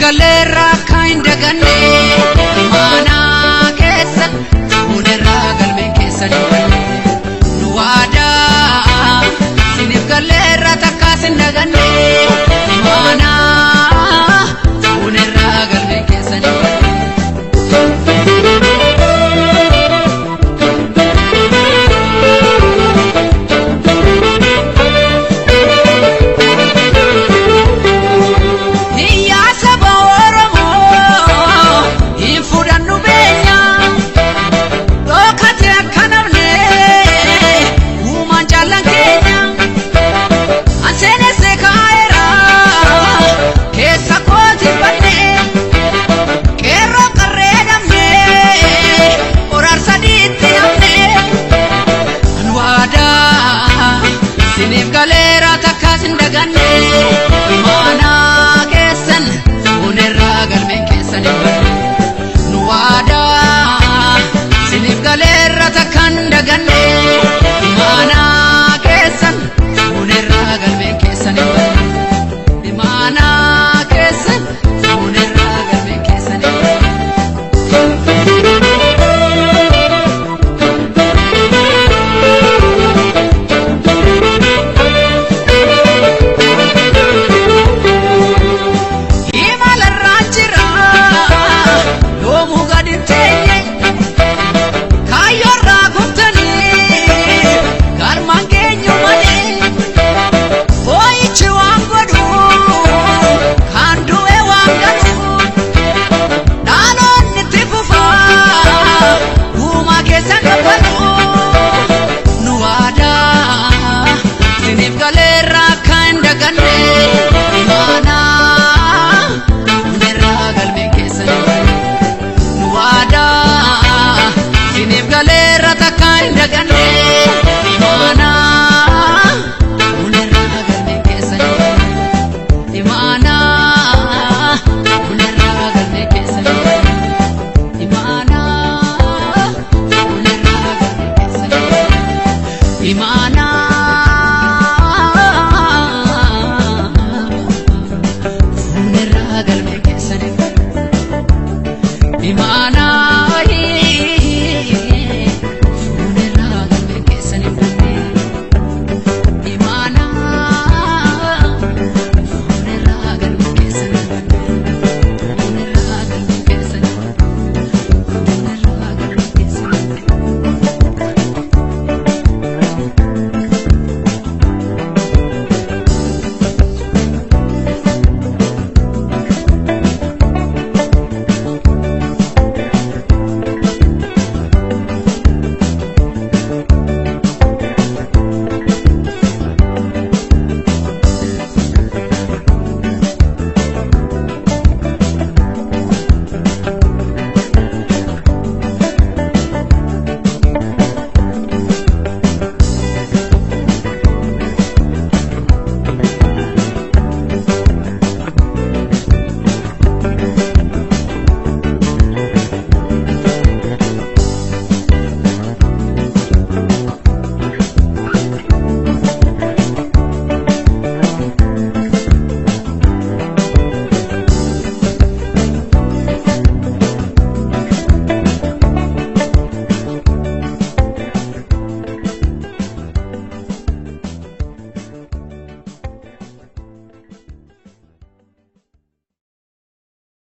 Galleerraa akka hin daganne imaanaa keessa fuunerraa galmeen keessa ni banne. Nu waadaa siniif galleerraa takkaas hin daganne imaanaa fuunerraa galmeen keessa ni banne. Iyyaa saba Oromoo hin fudhannu beenya dhokate akka namne uumaan jaallan keenya anseenesse kaa'eera keessa kooti banne qeerroo qarree dhabne qoraarsa diitti namne an waadaa siniif galeera takkaas hin daganne.